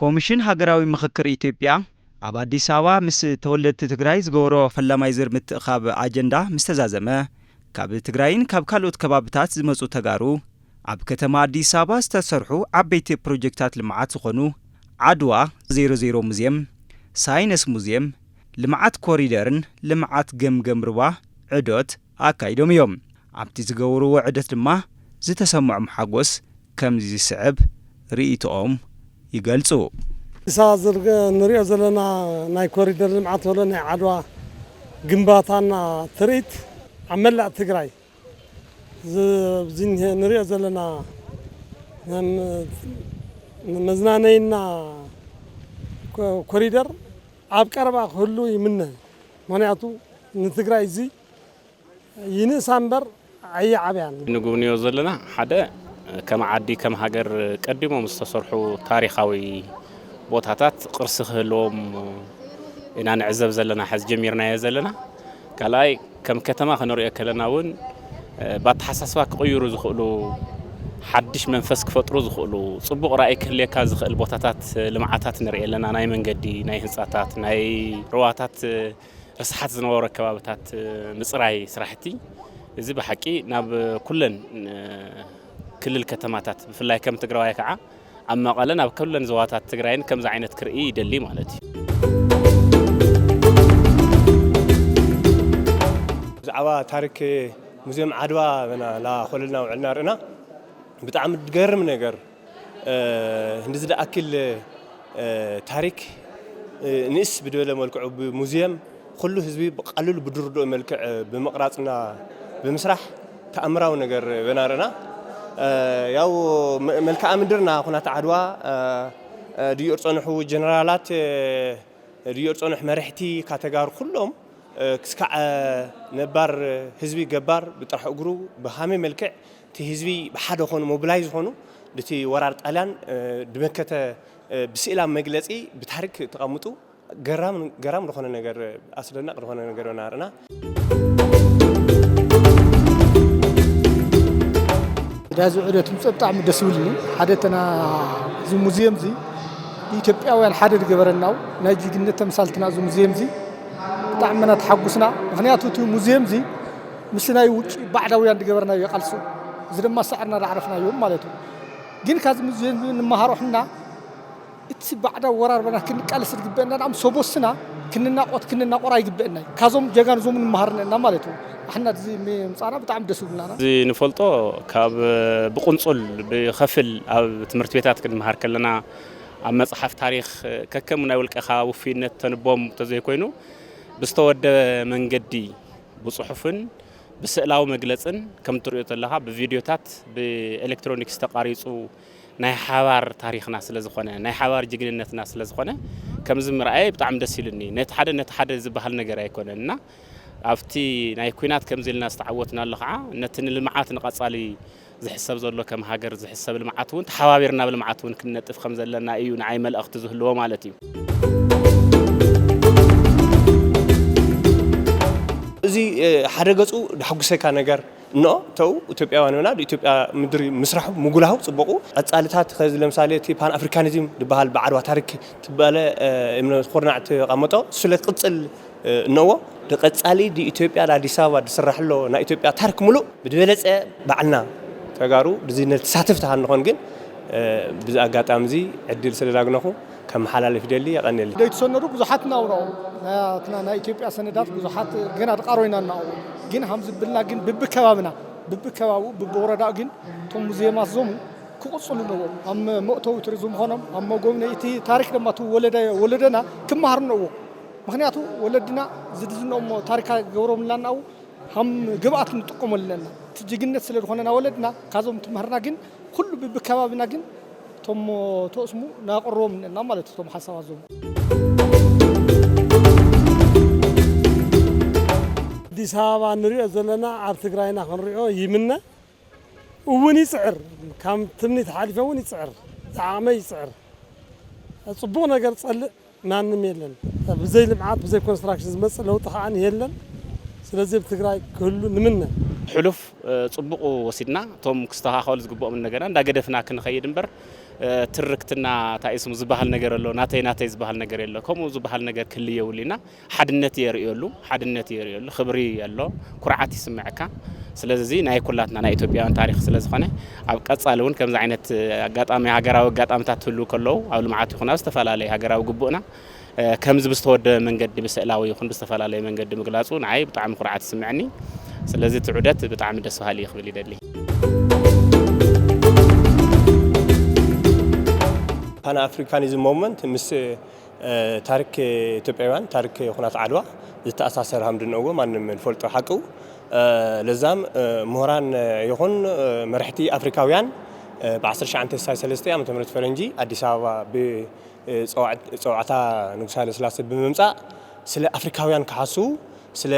ኮሚሽን ሃገራዊ ምኽክር ኢትዮጵያ ኣብ ኣዲስ ኣበባ ምስ ተወለድቲ ትግራይ ዝገበሮ ፈላማይ ዝር ምትእኻብ ኣጀንዳ ምስ ተዛዘመ፣ ካብ ትግራይን ካብ ካልኦት ከባብታት ዝመጹ ተጋሩ ኣብ ከተማ ኣዲስ ኣበባ ዝተሰርሑ ዓበይቲ ፕሮጀክታት ልምዓት ዝኾኑ ዓድዋ ዜሮ ዜሮ ሙዝየም፣ ሳይነስ ሙዝየም፣ ልምዓት ኮሪደርን ልምዓት ገምገም ሩባ ዕዶት ኣካይዶም እዮም። ኣብቲ ዝገበርዎ ዕደት ድማ ዝተሰምዖም ሓጎስ ከምዚ ዝስዕብ ርእይቶኦም ይገልጹ። እሳ ዝርገ-፣ ንሪኦ ዘለና ናይ ኮሪደር ልምዓት ወሎ ናይ ዓድዋ ግንባታና ትርኢት ኣብ መላእ ትግራይ ዝ-፣ ኣብዚ ንሄ-፣ ንሪኦ ዘለና ን-፣ ንመዝናነይና ኮ-፣ ኮሪደር ኣብ ቀረባ ክህሉ ይምነ። ምኽንያቱ ንትግራይ እዚ ይንእሳ እምበር ኣየዓብያን። ንጉብንዮ ዘለና ሓደ ከም ዓዲ ከም ሃገር ቀዲሞም ዝተሰርሑ ታሪኻዊ ቦታታት ቅርሲ ክህልዎም ኢና ንዕዘብ ዘለና፣ ሕዚ ጀሚርናዮ ዘለና። ካልኣይ ከም ከተማ ክንሪኦ ከለና እውን፣ እ፣ ብኣተሓሳስባ ክቕይሩ ዝኽእሉ፣ ሓድሽ መንፈስ ክፈጥሩ ዝኽእሉ፣ ጽቡቕ ራእይ ክህልየካ ዝኽእል ቦታታት ልምዓታት ንርኢ ኣለና። ናይ መንገዲ፣ ናይ ህንጻታት፣ ናይ ሩባታት፣ እ፣ ርስሓት ዝነበሮ ከባብታት፣ እ፣ ምጽራይ ስራሕቲ፣ እዚ ብሓቂ ናብ ኩለን፣ እ፣ ክልል ከተማታት ብፍላይ ከም ትግራዋይ ከዓ ኣብ መቐለን ኣብ ኩለን ዞባታት ትግራይን ከምዚ ዓይነት ክርኢ ይደሊ ማለት እዩ። ብዛዕባ ታሪክ ሙዚየም ዓድዋ ና ላኾለልና ውዕልና ርኢና ብጣዕሚ ድገርም ነገር፣ እ፣ እንድዚ ደኣክል፣ እ፣ ታሪክ፣ እ፣ ንእስ ብድበለ መልክዑ ብሙዚየም ኩሉ ህዝቢ ብቐልሉ ብድርድኦ መልክዕ ብምቕራጽና ብምስራሕ ተኣምራዊ ነገር በና ርኢና። እ፣ ያው መ-፣ መልክዓ ምድርና ኩናት ዓድዋ፣ እ፣ እ፣ ድዮ ዝጸንሑ ጀነራላት፣ እ፣ ድዮ ዝጸንሑ መርሕቲ ካተጋሩ ኩሎም፣ እ፣ ክስካዕ ነባር ህዝቢ ገባር ብጥራሕ እግሩ ብሃመይ መልክዕ እቲ ህዝቢ ብሓደ ኾኑ ሞቢላይዝ ዝኾኑ ድቲ ወራር ጣልያን፣ እ፣ ድመከተ፣ እ፣ ብስእላዊ መግለጺ ብታሪክ ተቐምጡ ገራም፣ ገራም ዝኾነ ነገር፣ ኣስደናቂ ዝኾነ ነገር ኢና ርኢና። ዳዚ ዑደት ምጸ ብጣዕሚ ደስ ይብልኒ። ሓደ ተና እዚ ሙዚየም እዚ ንኢትዮጵያውያን ሓደ ዝገበረና፣ ናይ ጅግነት ተምሳልትና እዚ ሙዚየም እዚ ብጣዕሚ ኢና ተሓጉስና። ምኽንያቱ እቲ ሙዚየም እዚ ምስ ናይ ውጭ ባዕዳውያን ዝገበርናዮ ቃልሲ፣ እዚ ድማ ሳዕርና ዝዓረፍናዮም ማለት እዩ። ግን ካብዚ ሙዚየም እዚ እንመሃሮ ሕና እቲ ባዕዳዊ ወራር በና ክንቃለስ ዝግበአና ደኣ ምስ ወስና ክንናቆት ክንናቆር ኣይግበአናይ። ካዞም ጀጋኑ ዞም ንመሃር ነና ማለት እዩ። ኣሕና እዚ ምምጻና ብጣዕሚ ደስ ይብልናና። እዚ ንፈልጦ ካብ ብቁንጹል ብኸፍል ኣብ ትምህርቲ ቤታት ክንመሃር ከለና ኣብ መጽሓፍ ታሪኽ ከከም ናይ ውልቀኻ ውፉይነት ተንቦም ተዘይኮይኑ ብዝተወደበ መንገዲ ብጽሑፍን ብስእላዊ መግለጽን ከም ትርእዮ ዘለኻ ብቪድዮታት ብኤሌክትሮኒክስ ተቃሪጹ ናይ ሓባር ታሪኽና ስለ ዝኾነ፣ ናይ ሓባር ጅግንነትና ስለ ዝኾነ፣ ከምዚ ምርኣየይ ብጣዕሚ ደስ ኢሉኒ። ነቲ ሓደ ነቲ ሓደ ዝበሃል ነገር ኣይኮነን እና ኣብቲ ናይ ኲናት ከምዚ ኢልና ዝተዓወትናሉ ኸዓ ነቲ ንልምዓት ንቐጻሊ ዝሕሰብ ዘሎ ከም ሃገር ዝሕሰብ ልምዓት እውን ተሓባቢርና ብልምዓት እውን ክንነጥፍ ከም ዘለና እዩ ንዓይ መልእኽቲ ዝህልዎ ማለት እዩ። እዚ፣ እ፣ ሓደ ገጹ ደሕጉሰካ ነገር እኖ ተው ኢትዮጵያውያን ና ኢትዮጵያ ምድሪ ምስራሑ ምጉላሁ ጽቡቁ ቀጻልታት ከዚ ለምሳሌ እቲ ፓን ኣፍሪካኒዝም ዝበሃል ብዓድዋ ታሪክ ትበለ እምነ ኩርናዕ ተቐመጦ ስለ ትቅጽል እነዎ ንቀጻሊ ኢትዮጵያ ኣዲስ ኣበባ ዝስራሕ ኣሎ ናይ ኢትዮጵያ ታሪክ ሙሉእ ብዝበለጸ ባዕልና ተጋሩ ድዚ ነተሳተፍ ተሃንኾን ግን ብዚ ኣጋጣሚ እዚ ዕድል ስለ ዳግነኹ ከመሓላልፍ ይደሊ። የቐንየለይ። ዘይተሰነዱ ብዙሓት እናውራኡ ናትና ናይ ኢትዮጵያ ሰነዳት ብዙሓት ገና ድቃሮ ኢና እናውሩ ግን ሃም ዝብልና ግን ብብከባብና ብብከባቡ ብብወረዳ ግን እቶም ሙዚየማት ዞም ክቕጽሉ ኣለዎም። ኣብ መእተዊ ቱሪዝም ኾኖም ኣብ መጎብነይ እቲ ታሪክ ድማ እቲ ወለደ-፣ ወለደና ክመሃር ኣለዎ። ምኽንያቱ ወለድና ዝድዝነኦም ታሪካ ክገብሮም ኣለና። ሃም ግብኣት ንጥቀመሉ ኣለና። እቲ ጅግነት ስለ ዝኾነና ወለድና ካዞም ትምህርና ግን ኩሉ ብብከባብና ግን እቶም ተስሙ ናቅርቦም ኣለና ማለት እቶም ሓሳባት ዞም። ኣዲስ ኣበባ ንሪኦ ዘለና ኣብ ትግራይና ክንሪኦ ይምነ። እውን ይጽዕር፣ ካብ ትምኒት ሓሊፈ እውን ይጽዕር፣ ዝዓቕመ ይጽዕር። ጽቡቕ ነገር ጸልእ ማንም የለን። ብዘይ ልምዓት፣ ብዘይ ኮንስትራክሽን ዝመጽእ ለውጢ ከዓን የለን። ስለዚ ኣብ ትግራይ ክህሉ ንምነ። ሕሉፍ፣ እ፣ ጽቡቕ ወሲድና፣ እቶም ክስተኻኸሉ ዝግብኦም እንደገና እንዳገደፍና ክንኸይድ እምበር፣ እ፣ ትርክትና እንታይ እዩ ስሙ ዝበሃል ነገር ኣሎ፣ ናተይ ናተይ ዝበሃል ነገር የለ። ከምኡ ዝበሃል ነገር ክህሉ የብሉና። ሓድነት የርእየሉ፣ ሓድነት የርእየሉ፣ ክብሪ ኣሎ፣ ኩርዓት ይስምዐካ። ስለዚ ናይ ኩላትና ናይ ኢትዮጵያውያን ታሪኽ ስለ ዝኾነ፣ ኣብ ቀጻሊ እውን ከምዚ ዓይነት ኣጋጣሚ፣ ሃገራዊ ኣጋጣሚታት ክህልዉ ከለዉ፣ ኣብ ልምዓት ይኹን ኣብ ዝተፈላለየ ሃገራዊ ግቡእና፣ እ፣ ከምዚ ብዝተወደበ መንገዲ፣ ብስእላዊ ይኹን ብዝተፈላለየ መንገዲ ምግላጹ ንዓይ ብጣዕሚ ኩርዓት ይስምዐኒ። ስለዚ እቲ ዑደት ብጣዕሚ ደስ በሃሊ እዩ ክብል ይደሊ። ፓን ኣፍሪካኒዝም ሞቭመንት ምስ፣ እ፣ ታሪክ ኢትዮጵያውያን፣ ታሪክ ኩናት ዓድዋ ዝተኣሳሰር ሃም ድንእዎ ማንም ንፈልጦ ሓቂ እዩ። እ፣ ለዛም፣ እ፣ ምሁራን ይኹን፣ እ፣ መራሕቲ ኣፍሪካውያን፣ እ፣ ብ ዓሰርተ ትሽዓተ ስሳይ ሰለስተ ዓመተ ምህረት ፈረንጂ ኣዲስ ኣበባ ብ፣ እ፣ ጸዋዕ-፣ ጸዋዕታ ንጉስ ሃይለ ስላሴ ብምምጻእ ስለ ኣፍሪካውያን ክሓስቡ፣ ስለ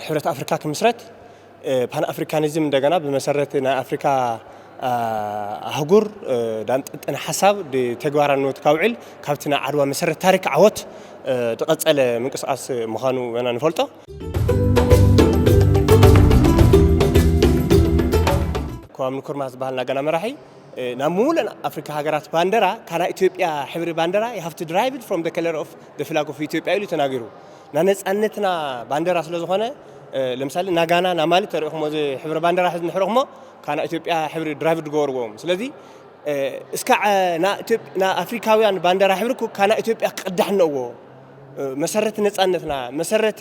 ሕብረት ኣፍሪካ ክምስረት፣ እ፣ ፓን ኣፍሪካኒዝም እንደገና ብመሰረት ናይ ኣፍሪካ፣ አ፣ ኣህጉር፣ እ፣ ዳንጠጠነ ሓሳብ ተግባራዊ ካውዕል ካብቲ ናይ ዓድዋ መሰረት ታሪክ ዓወት፣ እ፣ ዝቐጸለ ምንቅስቃስ ምዃኑ ኢና ንፈልጦ። ክዋም ንኩርማ ዝበሃል ናጋና መራሒ፣ እ፣ ናብ ሙሉእ ኣፍሪካ ሃገራት ባንደራ ካና ኢትዮጵያ ሕብሪ ባንደራ you have to derive it from the color of the flag of ኢትዮጵያ ኢሉ ተናጊሩ። ናይ ነጻነትና ባንደራ ስለ ዝኾነ፣ እ፣ ለምሳሌ ናጋና፣ ናማሊ ተሪእኹሞ፣ እዚ ሕብሪ ባንደራ ሕዚ ንሕረኹሞ፣ ካና ኢትዮጵያ ሕብሪ ድራይቭ ድገበርዎም። ስለዚ፣ እ፣ እስካ፣ እ፣ ና ኢትዮጵ-፣ ና ኣፍሪካውያን ባንደራ ሕብሪ ኩ-፣ ካና ኢትዮጵያ ክቕዳሕ እነዎ። እ፣ መሰረት ነጻነትና፣ መሰረት፣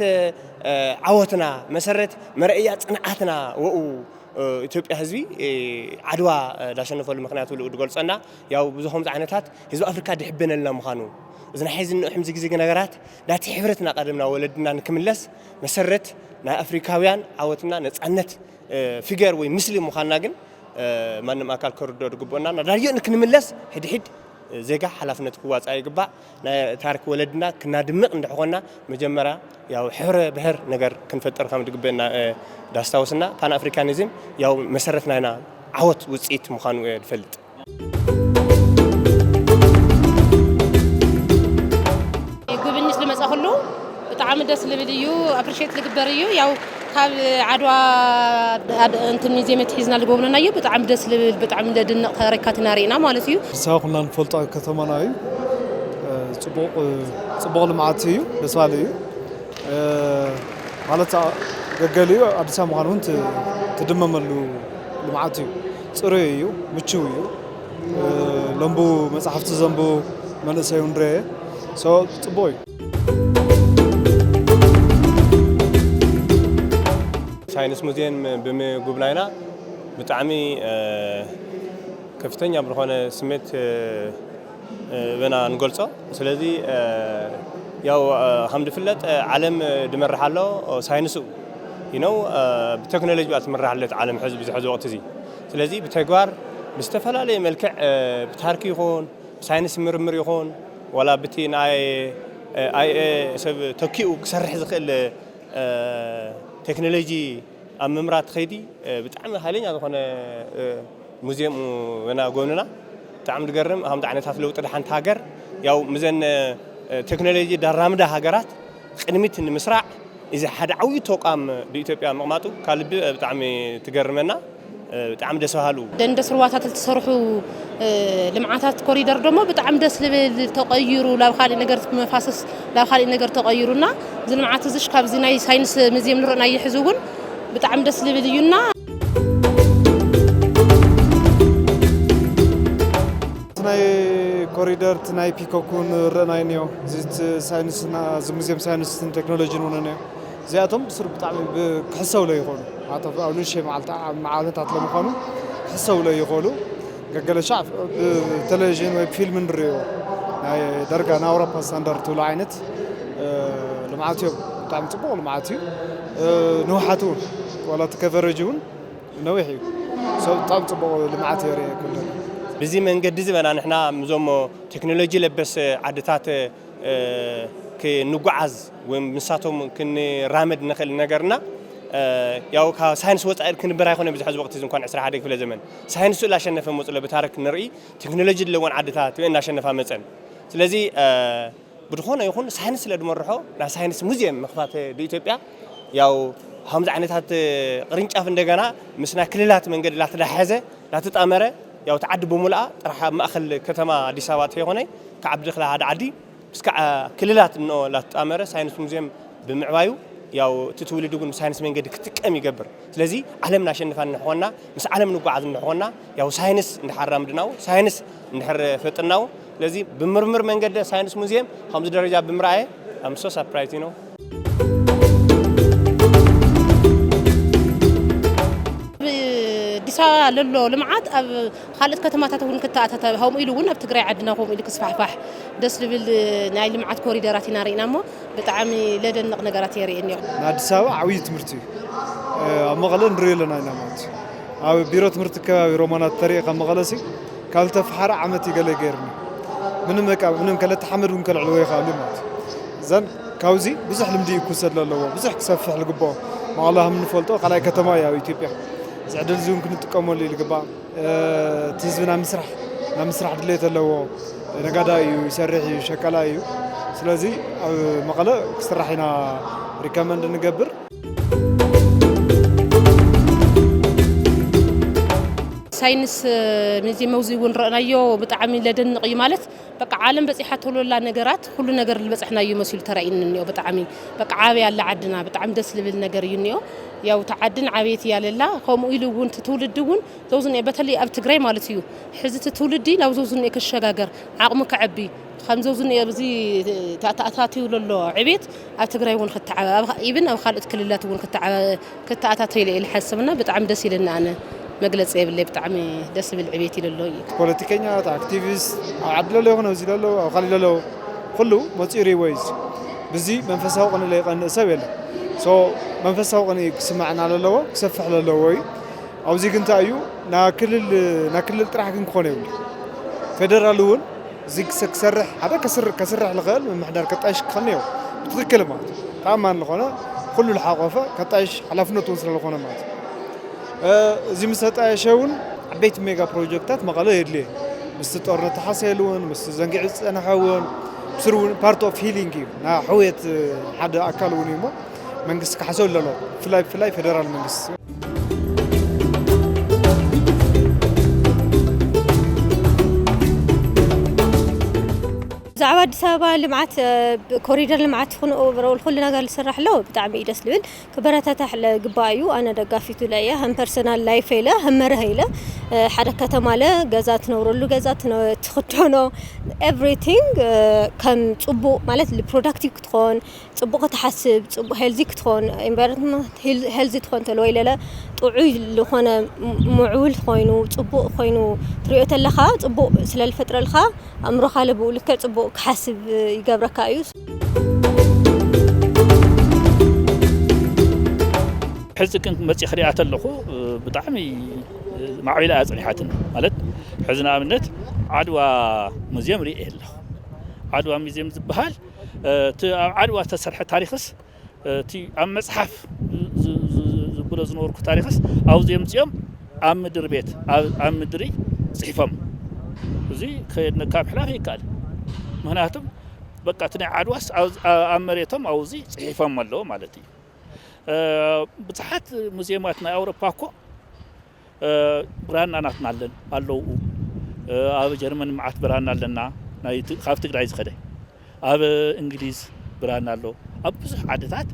እ፣ ዓወትና፣ መሰረት መረእያ ጽንዓትና ወኡ፣ እ፣ ኢትዮጵያ ህዝቢ፣ እ፣ ዓድዋ፣ እ፣ ዳሸነፈሉ ምኽንያት ብልኡ ድገልጸና፣ ያው ብዙ ከምዚ ዓይነታት ህዝቢ ኣፍሪካ ድሕበነልና ምዃኑ፣ እዚ ናይ ሕዚ እንኦ ሕምዚ ግዜ ነገራት ናቲ ሕብረትና ቀደምና ወለድና ንክምለስ መሰረት ናይ ኣፍሪካውያን ዓወትና ነጻነት፣ እ፣ ፊገር ወይ ምስሊ ምዃንና ግን፣ እ፣ ማንም ኣካል ክርዶ ድግብኦና፣ ናዳዮ ንክንምለስ ሕድሕድ ዜጋ ሓላፍነት ክዋጻእ ይግባእ። ናይ ታሪክ ወለድና ክናድምቕ እንድሕኾና መጀመርያ ያው ሕብረ ብሔር ነገር ክንፈጥር ከም ድግበና፣ እ፣ ዳስታውስና ፓን ኣፍሪካኒዝም ያው መሰረት ናይና ዓወት ውጽኢት ምዃኑ እየ ድፈልጥ። ጉብኝት ዝመጻ ኩሉ ብጣዕሚ ደስ ልብል እዩ፣ ኣፕሪሼት ልግበር እዩ። ያው ካብ ዓድዋ ኣድ-፣ እንትን ሚዜም ኣትሒዝና ልጎብነናዮ ብጣዕሚ ደስ ልብል፣ ብጣዕሚ ለድንቕ ታሪካትና ርኢና ማለት እዩ። ኣዲስ ኣበባ ኩልና ንፈልጦ ከተማና እዩ። እ፣ ጽቡቕ፣ ጽቡቕ ልምዓት እዩ፣ ደስ በሃሊ እዩ። እ፣ ማለት፣ አ-፣ ገገሊኡ ኣዲስ ኣበባ ምዃኑ እውን ት-፣ ትድመመሉ ልምዓት እዩ። ጽሩይ እዩ፣ ምችው እዩ። እ፣ ለንቡ መጻሕፍቲ ዘንቡ መንእሰይ እውን ርኤ። ሶ፣ ጽቡቕ እዩ። ሳይንስ ሙዚየም ብምጉብናይና ብጣዕሚ፣ እ፣ ከፍተኛ ብዝኾነ ስሜት፣ እ፣ እ፣ በና ንገልጾ። ስለዚ፣ እ፣ ያው፣ እ፣ ከም ዝፍለጥ፣ እ፣ ዓለም፣ እ፣ ድመርሕ ኣሎ፣ እ፣ ሳይንሱ እዩ ነው፣ እ፣ ብቴክኖሎጂ እያ ትምራሕ ኣለት ዓለም ሕዚ ብዙሕ እዚ ወቕቲ እዚ። ስለዚ ብተግባር ብዝተፈላለየ መልክዕ፣ እ፣ ብታርክ ይኹን፣ ብሳይንስ ምርምር ይኹን፣ ዋላ ብቲ ናይ፣ እ፣ ኣይ ኤ ሰብ ተኪኡ ክሰርሕ ዝኽእል፣ እ፣ ቴክኖሎጂ ኣብ ምምራት ከይዲ፣ እ፣ ብጣዕሚ ሃይለኛ ዝኾነ፣ እ፣ ሙዚየም ኢና ጎብንና። ብጣዕሚ ዝገርም፣ ከምዚ ዓይነታት ለውጢ ድሓንቲ ሃገር፣ ያው፣ ምዘን፣ እ፣ ቴክኖሎጂ ዳራምዳ ሃገራት ቅድሚት ንምስራዕ፣ እዚ ሓደ ዓብዪ ተቋም ብኢትዮጵያ ምቕማጡ ካብ ልቢ፣ እ፣ ብጣዕሚ ትገርመና፣ እ፣ ብጣዕሚ ደስ በሃሉ። ደንደስ ሩባታት ዝተሰርሑ፣ እ፣ ልምዓታት ኮሪደር ደሞ ብጣዕሚ ደስ ልብል ተቐይሩ፣ ላብ ካሊእ ነገር መፋሰስ ላብ ካሊእ ነገር ተቐይሩና፣ እዚ ልምዓት እዚሽ ካብዚ ናይ ሳይንስ ሙዚየም ንርእናዮ ሕዚ እውን ብጣዕሚ ደስ ልብል እዩና። እቲ ናይ ኮሪደር፣ እቲ ናይ ፒኮክ እውን ርአናዮ እኒኦ። እዚ እቲ ሳይንስና፣ እዚ ሙዚየም ሳይንስን ቴክኖሎጂን እውን እኒኦ። እዚኣቶም ብስሩ ብጣዕሚ ብ-፣ ክሕሰብሎ ይኽእሉ። ኣቶ ኣብ ንእሽተይ መዓልታ-፣ ኣብ መዓልታት ለምኾኑ ክሕሰብሎ ይኽእሉ። ገገለ ሻዕ ብቴሌቪዥን ወይ ብፊልም ንርእዮ። ናይ ደርጋ ናይ ኣውሮፓ ስታንዳርድ ትብሎ ዓይነት፣ እ፣ ልምዓት እዮም። ብጣዕሚ ጽቡቕ ልምዓት እዩ። እ፣ ንውሓት እውን፣ ዋላ እቲ ከቨሬጅ እውን ነዊሕ እዩ። ሰብ ብጣዕሚ ጽቡቕ ልምዓት የርኢ ኩሉ። ብዚ መንገዲ ዝበና ንሕና ምዞም ቴክኖሎጂ ለበስ ዓድታት፣ እ፣ ክንጓዓዝ ወይ ምሳቶም ክንራመድ ንኽእል ነገርና፣ እ፣ ያው ካብ ሳይንስ ወጻኢ ክንበር ኣይኮነ። ብዙሕ ሕዚ ወቅቲ እዚ እንኳን ዕስራ ሓደ ክፍለ ዘመን ሳይንሱ ላሸነፈ መጽሎ ብታሪክ ንርኢ፣ ቴክኖሎጂ ዘለወን ዓድታት እናሸነፋ መጸን። ስለዚ፣ እ፣ ብድኾነ ይኹን ሳይንስ ስለ ድመርሖ፣ ናይ ሳይንስ ሙዚየም ምኽፋት ብኢትዮጵያ ያው ከምዚ ዓይነታት ቅርንጫፍ እንደገና ምስ ናይ ክልላት መንገዲ ላተዳሐዘ ላተጣመረ ያው ተዓዲ ብሙሉኣ ጥራሕ ኣብ ማእኸል ከተማ ኣዲስ ኣበባ ተይኮነ ካብ ዓዲ ክላ ሓደ ዓዲ ምስ ከዓ ክልላት እንኦ ላተጣመረ ሳይንስ ሙዚየም ብምዕባዩ ያው እቲ ትውልዲ እውን ሳይንስ መንገዲ ክጥቀም ይገብር። ስለዚ ዓለም ናሸንፋ እንኾና ምስ ዓለም ንጓዓዝ እንኾና ያው ሳይንስ እንድሓራምድናው ሳይንስ እንድሕር ፈጥናው ስለዚ ብምርምር መንገዲ ሳይንስ ሙዚየም ከምዚ ደረጃ ብምርኣየ I'm so surprised you know። ኣዲስ ኣበባ ለሎ ልምዓት ኣብ ካልኦት ከተማታት እውን ክተኣታተ ከምኡ ኢሉ እውን ኣብ ትግራይ ዓድና ከምኡ ኢሉ ክስፋሕፋሕ ደስ ዝብል ናይ ልምዓት ኮሪደራት ኢና ርኢና እሞ ብጣዕሚ ለደንቕ ነገራት የርእየኒ። ንኣዲስ ኣበባ ዓብዪ ትምህርቲ እዩ። ኣብ መቐለ ንሪኦ ኣለና ኢና ማለት እዩ። ኣብ ቢሮ ትምህርቲ ከባቢ ሮማናት ተሪእኻ መቐለ ሲ ካብ ዝተፈሓረ ዓመት ይገለ ገይርኒ ምንም በቃ ምንም ከለተ ሓመድ እውን ከልዕልዎ ይኽኣሉ ማለት እዩ። እዘን ካብዚ ብዙሕ ልምዲ እዩ ክውሰድ ለለዎ ብዙሕ ክሰፍሕ ልግብኦ መቐለ ከም ንፈልጦ ካልኣይ ከተማ እዩ ኣብ ኢትዮጵያ እዚ ዕድል እዚ እውን ክንጥቀመሉ እዩ ልግባእ እቲ ህዝቢ ናብ ምስራሕ ናብ ምስራሕ ድሌት ኣለዎ ነጋዳይ እዩ ይሰርሕ እዩ ሸቀላይ እዩ ስለዚ ኣብ መቐለ ክስራሕ ኢና recommend ንገብር ሳይንስ ሙዚየም ኣብዚ እውን ረእናዮ ብጣዕሚ ለደንቕ እዩ ማለት በቃ ዓለም በፂሓቶ ሎላ ነገራት ኩሉ ነገር ዝበፅሕናዮ መሲሉ ተራእዩኒ እኒኦ ብጣዕሚ በቃ ዓብያ ኣላ ዓድና ብጣዕሚ ደስ ልብል ነገር እዩ እኒኦ ያው እቲ ዓድን ዓብየት እያ ለላ ከምኡ ኢሉ እውን እቲ ትውልዲ እውን ዘውዝኒኦ በተለይ ኣብ ትግራይ ማለት እዩ ሕዚ እቲ ትውልዲ ናብ ዘውዝኒኦ ክሸጋገር ዓቕሙ ከዐቢ ከም ዘውዝኒኦ ኣብዚ ተኣታትዩ ለሎ ዕቤት ኣብ ትግራይ እውን ክትዓበ ኢብን ኣብ ካልኦት ክልላት እውን ክትዓበ ክተኣታተዩ ኢለ ኢለ ሓስብና ብጣዕሚ ደስ ኢለኒ ኣነ መግለፂ የብለይ ብጣዕሚ ደስ ዝብል ዕቤት ኢለሎ እዩ። ፖለቲከኛታት፣ ኣክቲቪስት፣ ኣብ ዓዲ ለለዉ ይኹን ኣብዚ ለለዉ ኣብ ካሊእ ለለዉ ኩሉ መፂኡ ሪእዎ እዩ። ብዚ መንፈሳዊ ቅንኢ ለይቀንእ ሰብ የለን። ሶ መንፈሳዊ ቅንኢ ክስመዐና ለለዎ ክሰፍሕ ለለዎ እዩ። ኣብዚ ግን እንታይ እዩ ናብ ክልል ናብ ክልል ጥራሕ ግን ክኾን የብሉ። ፌደራል እውን እዚ ክሰርሕ ሓደ ከስርሕ ልኽእል ምምሕዳር ከጣይሽ ክኸን እዮ ብትኽክል ማለት እዩ ተኣማን ዝኾነ ኩሉ ልሓቆፈ ከጣይሽ ሓላፍነቱ እውን ስለዝኾነ ማለት እዩ እዚ ምስ ተጣየሸ እውን ዓበይቲ ሜጋ ፕሮጀክታት መቐለ የድልየ ምስቲ ጦርነት ተሓሰየሉ እውን ምስቲ ዘንጊዑ ዝፀንሐ እውን ብስሩ እውን part of healing እዩ ናይ ሕውየት ሓደ ኣካል እውን እዩ እሞ መንግስቲ ክሓሰብ ኣለዎ ብፍላይ ብፍላይ ፌደራል መንግስቲ። ብዛዕባ ኣዲስ ኣበባ ልምዓት ኮሪደር ልምዓት ይኹን ኦቨሮል ኩሉ ነገር ዝስራሕ ኣሎ ብጣዕሚ እዩ ደስ ዝብል ክበረታታዕ ዝግባእ እዩ ኣነ ደጋፊቱ ኢለ እየ ከም ፐርሰናል ላይፍ ኢለ ከም መርህ ኢለ ሓደ ከተማ ኣለ ገዛ ትነብረሉ ገዛ ትኽደኖ everything ከም ፅቡቕ ማለት ፕሮዳክቲቭ ክትኾን ፅቡቕ ክትሓስብ፣ ፅቡቕ ሄልዚ ክትኾን፣ ኢንቫይሮንመንት ሄልዚ ትኾን ተለዎ ኢለለ ጥዑይ ዝኾነ ምዕቡል ኮይኑ ፅቡቕ ኮይኑ ትሪኦ ተለኻ ፅቡቕ ስለልፈጥረልካ ኣእምሮኻ ለብኡ ልክዕ ፅቡቕ ክሓስብ ይገብረካ እዩ። ሕዚ ግን መፅእ ክሪኣ ተለኹ ብጣዕሚ ማዕቢላ እያ ፀኒሓትን ማለት ሕዚ ንኣብነት ዓድዋ ሙዚየም ሪኤ ኣለኹ ዓድዋ ሙዚየም ዝበሃል እቲ ኣብ ዓድዋ ዝተሰርሐ ታሪክስ እቲ ኣብ መፅሓፍ ዝብሎ ዝነበርኩ ታሪክስ ኣብዚ የምፅኦም ኣብ ምድሪ ቤት ኣብ ምድሪ ፅሒፎም እዚ ከየድነካ ምሕላፍ ይከኣል ምክንያቱም በቃ እቲ ናይ ዓድዋስ ኣብ መሬቶም ኣብዚ ፅሒፎም ኣለዎ ማለት እዩ ብዙሓት ሙዚየማት ናይ ኣውሮፓ እኮ ብራና ናትና ኣለን ኣለዉ ኣብ ጀርመን መዓት ብራና ኣለና ካብ ትግራይ ዝኸደ ኣብ እንግሊዝ ብራና ኣሎ ኣብ ብዙሕ ዓድታት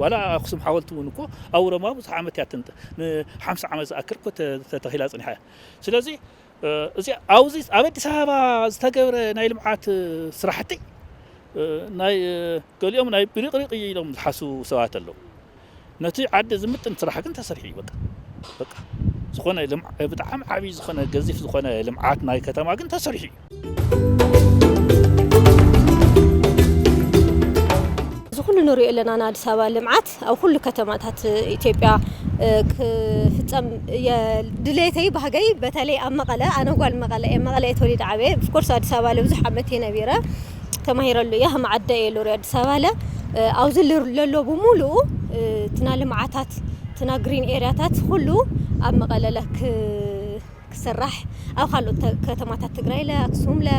ዋላ ኣክሱም ሓወልቲ እውን እኮ ኣብ ሮማ ብዙሕ ዓመት እያ ትንጥ ንሓምሳ ዓመት ዝኣክል እኮ ተተኺላ ፅኒሓ እያ ስለዚ እዚ ኣብዚ ኣብ ኣዲስ ኣበባ ዝተገብረ ናይ ልምዓት ስራሕቲ ናይ ገሊኦም ናይ ብሪቕሪቕ ኢሎም ዝሓስቡ ሰባት ኣለዉ ነቲ ዓዲ ዝምጥን ስራሕ ግን ተሰሪሑ እዩ በቃ በቃ ዝኾነ ብጣዕሚ ዓብዪ ዝኾነ ገዚፍ ዝኾነ ልምዓት ናይ ከተማ ግን ተሰሪሑ እዩ እዚ ኩሉ ንሪኦ ኣለና ናይ ኣዲስ ኣበባ ልምዓት ኣብ ኩሉ ከተማታት ኢትዮጵያ ክፍፀም ድሌተይ ባህገይ በተለይ ኣብ መቐለ ኣነ ጓል መቐለ እየ መቐለ እየ ተወሊደ ዓበየ ብኮርስ ኣዲስ ኣበባ ለብዙሕ ዓመት እየ ነቢረ ተማሂረሉ እየ ከም ዓደ እየ ሎሪ ኣዲስ ኣበባ ለ ኣብዚ ለሎ ብምሉኡ ትና ልምዓታት ትና ግሪን ኤርያታት ኩሉ ኣብ መቐለ ለ ክስራሕ ኣብ ካልኦት ከተማታት ትግራይ ለ ኣክሱም ለ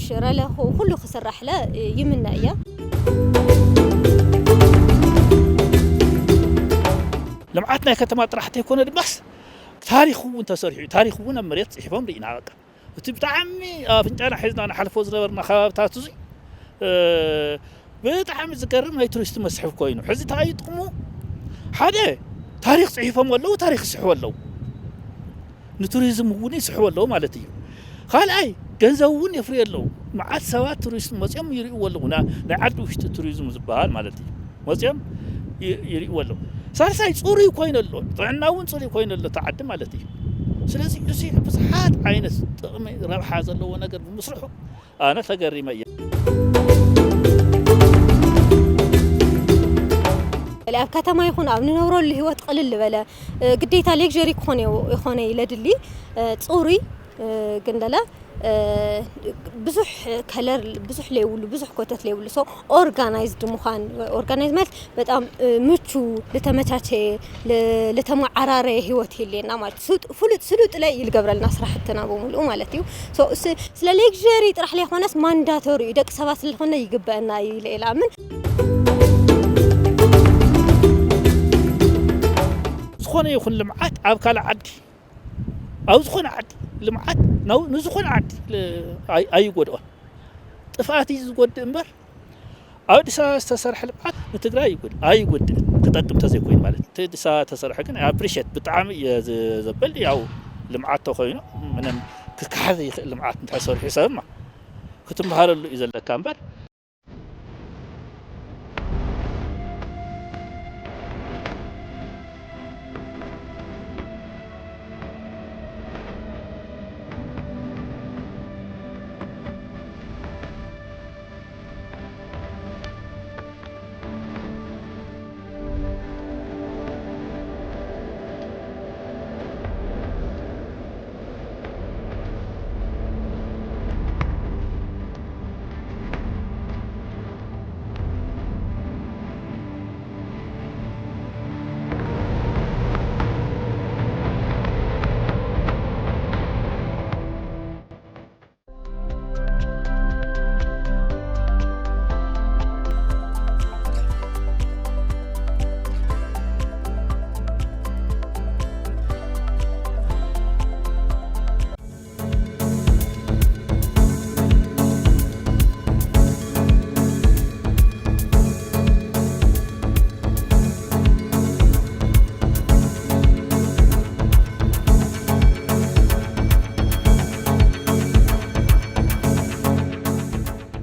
ሽረ ለ ኩሉ ክስራሕ ለ ይምነ እየ። ልምዓት ናይ ከተማ ጥራሕ ተይኮነ ድማስ ታሪኽ እውን ተሰሪሑ እዩ። ታሪኽ እውን ኣብ መሬት ፅሒፎም ርኢና። በቃ እቲ ብጣዕሚ ኣፍንጫና ሒዝና ንሓልፎ ዝነበርና ከባብታት እዙይ ብጣዕሚ ዝገርም ናይ ቱሪስት መስሕብ ኮይኑ ሕዚ እንታይ እዩ ጥቕሙ? ሓደ ታሪኽ ፅሒፎም ኣለዉ፣ ታሪኽ ይስሕቡ ኣለዉ፣ ንቱሪዝም እውን ይስሕቡ ኣለዉ ማለት እዩ። ካልኣይ ገንዘብ እውን የፍርዩ ኣለዉ። መዓት ሰባት ቱሪስት መፅኦም ይርእይዎ ኣለዉ። ናይ ዓዲ ውሽጢ ቱሪዝም ዝበሃል ማለት እዩ። መፅኦም ይርእይዎ ኣለዉ። ሳልሳይ ፅሩይ ኮይኑ ኣሎ፣ ጥዕና እውን ፅሩይ ኮይኑ ኣሎ እቲ ዓዲ ማለት እዩ። ስለዚ እዚ ብዙሓት ዓይነት ጥቕሚ ረብሓ ዘለዎ ነገር ብምስርሑ ኣነ ተገሪመ እየ። ኣብ ከተማ ይኹን ኣብ ንነብረሉ ህይወት ቅልል ዝበለ ግዴታ ሌክዠሪ ክኾነ ይኾነ ኢለ ድሊ ፅሩይ ግን ደለ ብዙሕ ከለር ብዙሕ ለይብሉ ብዙሕ ኮተት ለይብሉ ሰው ኦርጋናይዝድ ምዃን ኦርጋናይዝ ማለት በጣም ምቹ ልተመዓራረየ ህይወት የለና ማለት ፍሉጥ ስሉጥ ላይ ይልገብረልና ስራሕትና ብምልኡ ማለት እዩ። ስለ ሌክሪ ጥራሕ ላይኮነስ ማንዳቶሪ እዩ ደቂ ሰባት ስለዝኮነ ይግበአና እዩ ኢለ እየ ዝኣምን። ዝኾነ ይኹን ልምዓት ኣብ ካልእ ዓዲ ኣብ ዝኾነ ዓዲ ልምዓት ንዝኾነ ዓዲ ኣይጎድኦን። ጥፍኣት እዩ ዝጎድእ እምበር ኣብ ኣዲስ ኣበባ ዝተሰርሐ ልምዓት ንትግራይ ኣይጎድእን፣ ክጠቅም ተዘይኮይኑ ማለት እዩ። እቲ ኣዲስ ኣበባ ዝተሰርሐ ግን ኣፕሪሼት ብጣዕሚ እየ ዘብል። ያው ልምዓት ተኮይኑ ምንም ክከሓ ዘይኽእል ልምዓት እንተሰሪሑ ሰብማ ክትምሃረሉ እዩ ዘለካ እምበር